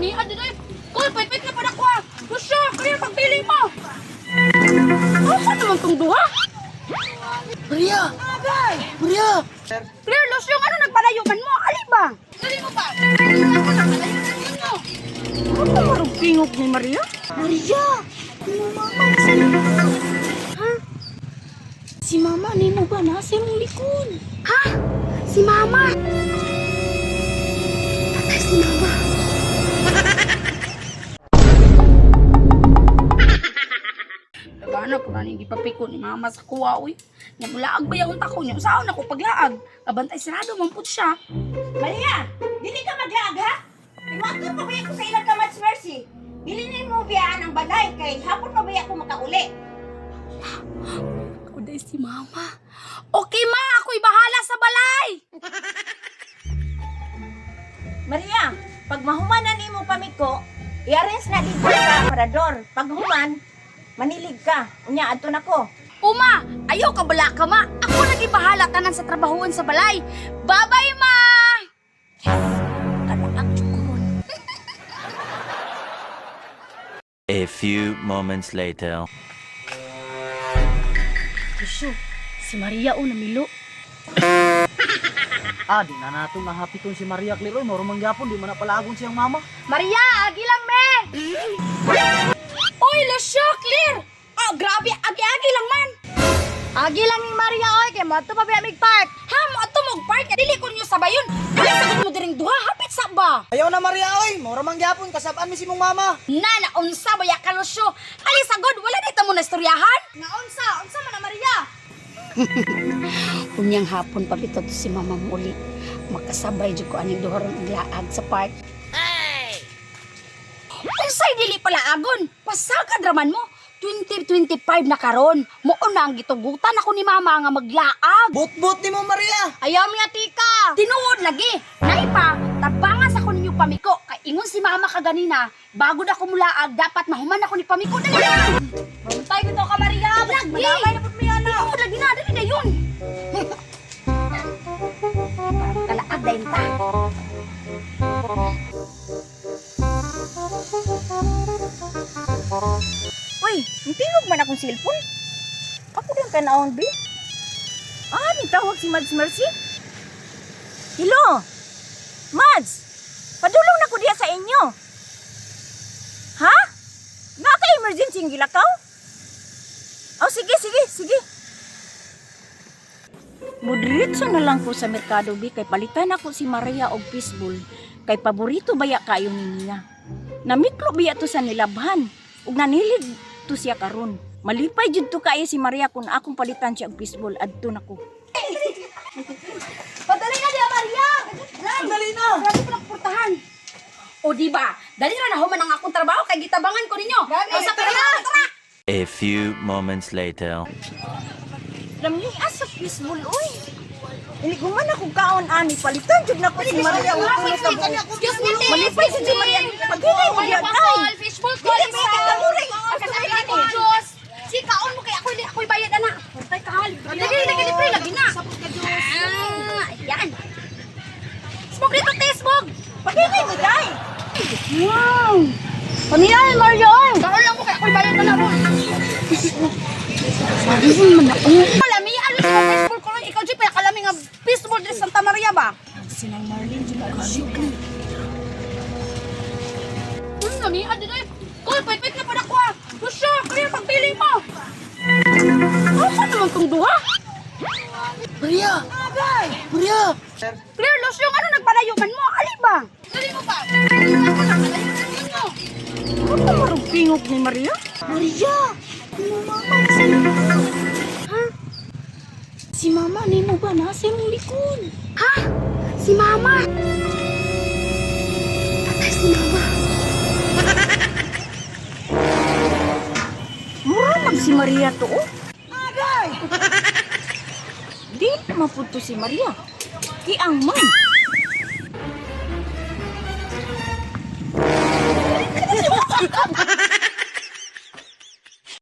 Lamian din eh. Kul, pwit-pwit na pa na ko ah. Lucio, kaya pagpili mo. Asa naman tong duha? Maria! Maria! Clear, Lucio, ano nagpalayo man mo? Ali ba? Dali mo ba? Ako nagpalayo man mo. Ano marong pingok ni Maria? Maria! Mama, sa likod. Ha? Si mama, nimo ba nasa imong likod? Ha? Si Mama. Patay si Mama. Nagana po na hindi papiko ni Mama sa kuwa, uy. Namulaag ba yung tako niya? Saan ako paglaag? Abantay sarado, mamput siya. Maria, dili ka maglaag ha? Iwato pa ba ko sa ilang ka Mads Mercy? Dili ni mo biyaan ang balay kay hapon pa ba ako makauli. Ako dahil si Mama. Okay, Ma! Ako'y bahala sa balay! Maria, pag mahuman na nimo pamiko, i-arrange na dito sa parador. Pag human, manilig ka. Unya adto nako. Uma, ayaw ka bala ka, Ma. Ako lagi bahala tanan sa trabahuan sa balay. Bye-bye, Ma! Yes! Kalaag jud A few moments later. Lucio, si Maria o namilo. Ah, di na nato nahapiton si Maria Cleroy. Moro man gyapon, di man na palagon siyang mama. Maria, agi lang me! Oy, Lucio, clear! Ah, grabe, agi-agi lang man! Agi lang ni Maria oy kay moadto pa ba mig park. Ha, mo ato mo park, dili ko niyo sabayon. Dili sagot mo diring duha, hapit sa ba? Ayaw na Maria oy, moro man gyapon kasab-an mi si mong mama. Na, naunsa ba ya ka, Lucio? Ali sagod, wala dito mo na istoryahan? Naunsa, unsa man na Maria? Unyang hapon pa bitaw to si Mama muli. Makasabay jud ko aning duha ron og laag sa park. Unsay dili pala agon? Pasagad raman mo. 2025 na karon. Mao na ang gitugutan ako ni Mama nga maglaag. But-but ni mo Maria. Ayaw mi tika. Tinuod lagi. Naipa, tabangas ako ninyo pamiko. Kay ingon si Mama kaganina, bago na ako mulaag, dapat mahuman ako ni pamiko. Dali na! Bantay bitaw ka Maria. Lagi! Madamay na pud mi ana. Tinuod lagi na, dali na yun. Parang kalaag dahil ta. Uy, tingog man akong cellphone. Ako din kanaon bi. Ah, nitawag si Mads Mercy. Hello. Mads, padulong na ko diya sa inyo. Ha? Nga ka emergency ang gilakaw? Oh, sige, sige, sige. Mudritso na lang ko sa merkado bi kay palitan ako si Maria og fishbowl kay paborito baya kayo ni niya. Namiklo biya to sa nilabhan ug nanilid to siya karon. Malipay jud to kaayo si Maria kung akong palitan siya og fishbowl adto nako. Padali na diya, Maria! Dali na. Grabe pa purtahan. O di ba? Dali ra na human ang akong trabaho kay gitabangan ko ninyo. O sa tara, tara. A few moments later. Lamias sa fishbowl oy. Iliguman ako kaon ani palitan jud nako si Maria og tulo ka buok. Excuse me, te. Malipay jud si Maria. Paghinay mo diya tay. Fishball call. Dili, may kakamuring. Kasabili ko Diyos. Si kaon mo kay ako hindi ako'y bayad ana. Tay kahal. Lagi lagi libre lagi na. Ah, ayan. Smoke dito, te, smoke. Paghinay mo day. Wow. Pamilya, Maria. Kaon lang mo kay ako'y bayad ana ron. Lami, ano sa fishball ko ron? Ikaw, Jeep, pinakalami nga fishball dito sa Santa Maria ba? Sinang Marlene jud ako. Ano ni Adi Day? Kul, pwit-pwit na pa na ko ah. Lucio, kaya pagpili mo. Asa naman tong duha? Maria! Maria! Clear, Lucio, ano nagpalayo man mo? Ali ba? Dali mo ba? Ako nagpalayo man mo. Ano marong pingok ni Maria? Maria! Mama, sa likod. Ha? Si mama nimo ba nasa imong likod? Ha? Si Mama. Patay si Mama. Mura man si Maria to oh. Di naman po to si Maria. Kiang man.